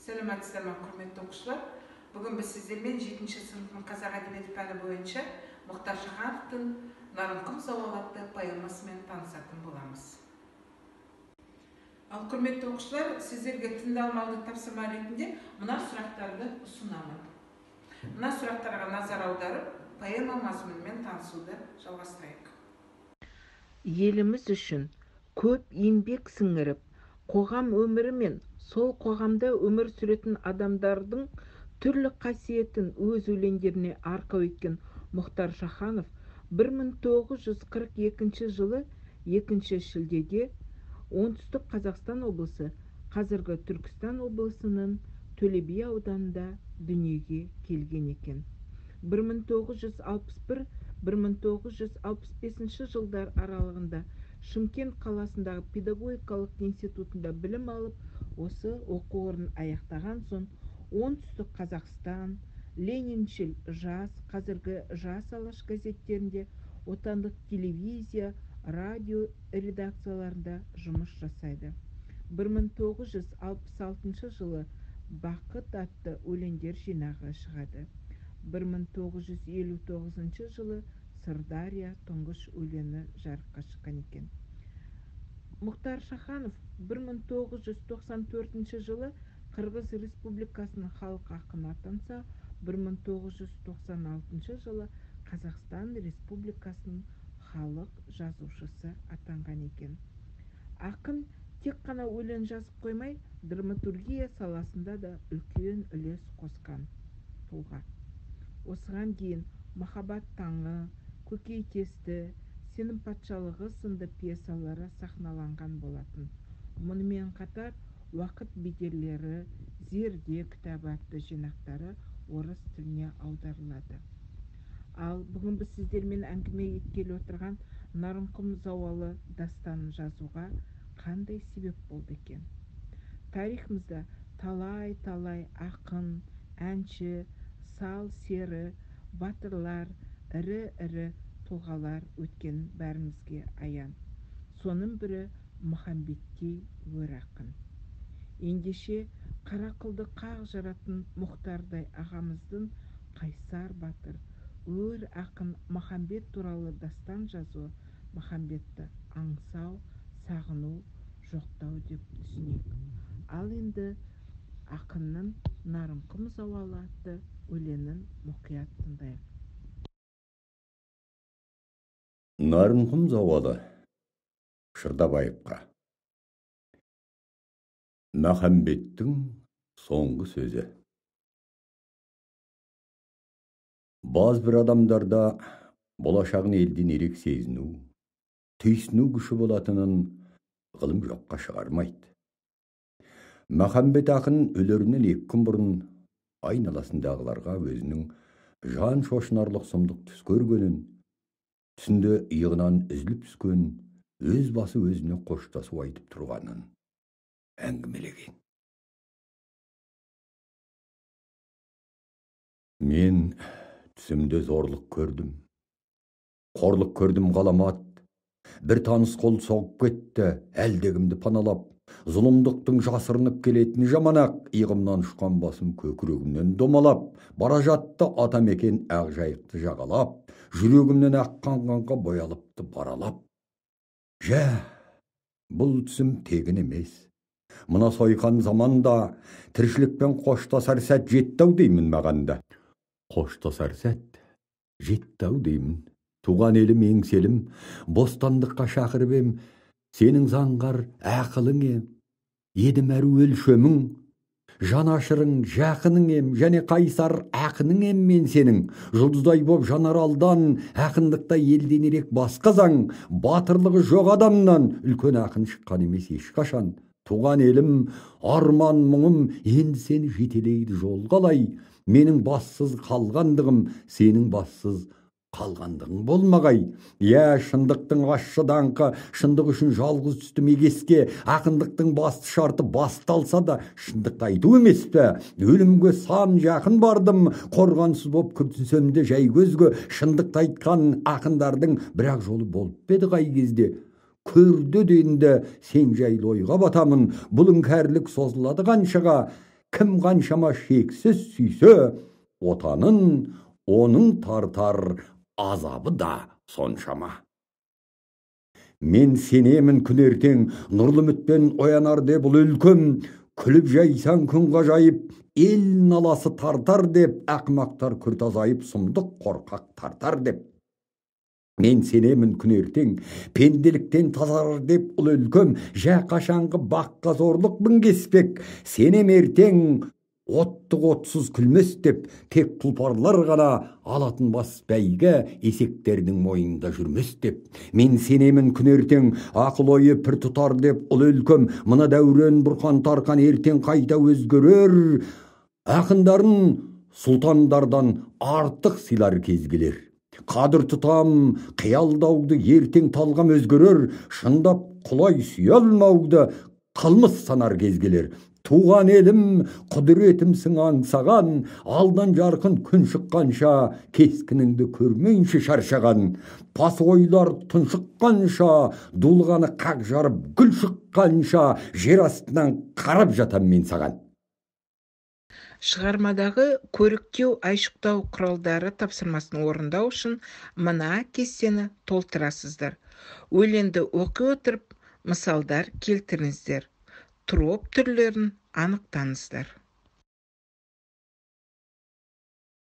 Сәлеметсіздер ме, құрметті оқушылар? Бүгін біз сіздермен 7-ші сыныптың қазақ әдебиеті пәні бойынша Мұхтар Шахановтың «Нарынқұм зауалы» атты поэмасымен танысатын боламыз. Ал, құрметті оқушылар, сіздерге тыңдалмалды тапсырма ретінде мына сұрақтарды ұсынамын. Мына сұрақтарға назар аударып, поэма мазмұнымен танысуды жалғастырайық. Еліміз үшін көп еңбек сіңіріп, қоғам өмірі мен сол қоғамда өмір сүретін адамдардың түрлі қасиетін өз өлеңдеріне арқау еткен Мұхтар Шаханов 1942 жылы 2 шілдеде Оңтүстік Қазақстан облысы, қазіргі Түркістан облысының Төле би ауданында дүниеге келген екен. 1961-1965 жылдар аралығында Шымкент қаласындағы педагогикалық институтында білім алып, осы оқу орнын аяқтаған соң Оңтүстік Қазақстан, Лениншіл жас, қазіргі Жас Алаш газеттерінде, отандық телевизия, радио редакцияларында жұмыс жасайды. 1966 жылы «Бақыт» атты өлеңдер жинағы шығады. 1959 жылы «Сырдария» тұңғыш өлеңі жарыққа шыққан екен. Мұхтар Шаханов 1994 жылы Қырғыз Республикасының халық ақыны атанса, 1996 жылы Қазақстан Республикасының халық жазушысы атанған екен. Ақын тек қана өлең жазып қоймай, драматургия саласында да үлкен үлес қосқан тұлға. Осыған дейін «Махаббат таңы», «Көкейтесті», «Сенім патшалығы» сынды пьесалары сахналанған болатын. Мұнымен қатар «Уақыт бедерлері», «Зерде» кітабы атты жинақтары орыс тіліне аударылады. Ал бүгін біз сіздермен әңгіме еткелі отырған «Нарынқұм зауалы» дастанын жазуға қандай себеп болды екен? Тарихымызда талай-талай ақын, әнші, сал сері, батырлар, ірі-ірі тұлғалар өткен бәрімізге аян. Соның бірі Махамбеттей өр ақын. Ендеше қара қылды қақ жаратын Мұхтардай ағамыздың қайсар батыр, өр ақын Махамбет туралы дастан жазуы Махамбетті аңсау, сағыну, жоқтау деп түсінейік. Ал енді ақынның «Нарынқұм зауалы» атты өлеңін мұқият тыңдайық. Нарынқұм зауалы Шырдабаевқа. Махамбеттің соңғы сөзі. Баз бір адамдарда болашағын елден ерек сезіну, түйсіну күші болатынын ғылым жоққа шығармайды. Махамбет ақын өлерінен 2 күн бұрын айналасындағыларға өзінің жан шошынарлық сұмдық түс көргенін, түсінде иығынан үзіліп түскен өз басы өзіне қоштасу айтып тұрғанын әңгімелеген. Мен түсімде зорлық көрдім, қорлық көрдім ғаламат, бір таныс қол соғып кетті, әлдегімді паналап, зұлымдықтың жасырынып келетіні жаманақ, иығымнан ұшқан басым көкірегімнен домалап, бара жатты атамекен ақ жайықты жағалап, жүрегімнен аққан қанға боялыпты баралап. Жә, бұл түсім тегін емес. Мына сойқан заманда тіршілікпен қоштасар сәт жетті-ау деймін маған да. Қоштасар сәт жетті-ау деймін. Туған елім, еңселім, бостандыққа шақырып ем, сенің заңғар ақылың ем, едім әрі өлшемің, жанашырың, жақының ем, және қайсар ақының ем мен сенің. Жұлдыздай боп жанар алдан, ақындықта елден ерек басқа заң, батырлығы жоқ адамнан үлкен ақын шыққан емес ешқашан. Туған елім, арман мұңым, енді сені жетелейді жол қалай. Менің бассыз қалғандығым, сенің бассыз қалғандығың болмағай. Иә, шындықтың ащы даңқы, шындық үшін жалғыз түстім егеске, ақындықтың басты шарты басталса да, шындықты айту емес пе? Өлімге сан жақын бардым, қорғансыз боп күрсінсем де жай көзге, шындықты айтқан ақындардың бірақ жолы болып па еді қай кезде? Көрді де енді сен жайлы ойға батамын, бұл іңкәрлік созылады қаншаға. Кім қаншама шексіз сүйсе отанын, оның тартар азабы да соншама. Мен сенемін, күн ертең нұрлы үмітпен оянар деп бұл өлкем, күліп жайсаң күн ғажайып, ел наласы тартар деп, ақымақтар күрт азайып, сұмдық қорқақ тартар деп. Мен сенемін, күн ертең пенделіктен тазарар деп ұл өлкем, жә қашанғы баққа зорлық мінгеспек. Сенем, ертең оттық отсыз күлмес деп, тек тұлпарлар ғана алатын бас бәйгі, есектердің мойнында жүрмес деп. Мен сенемін, күн ертең ақыл ойы пір тұтар деп ұл өлкем, мына дәурен бұрқан тарқан ертең қайта өзгерер, ақындарын сұлтандардан артық сыйлар кез келер. Қадір тұтам қиялдауды, ертең талғам өзгерер, шындап құлай сүйе алмауды қылмыс санар кез келер. Туған елім, құдіретімсің аңсаған, алдан жарқын күн шыққанша, кескініңді көрмейінше шаршаған, пас ойлар тұншыққанша, дулығаны қақ жарып гүл шыққанша, жер астынан қарап жатам мен саған. Шығармадағы көріктеу, айшықтау құралдары тапсырмасын орындау үшін мына кестені толтырасыздар. Өлеңді оқи отырып, мысалдар келтіріңіздер. Троп түрлерін анықтаңыздар.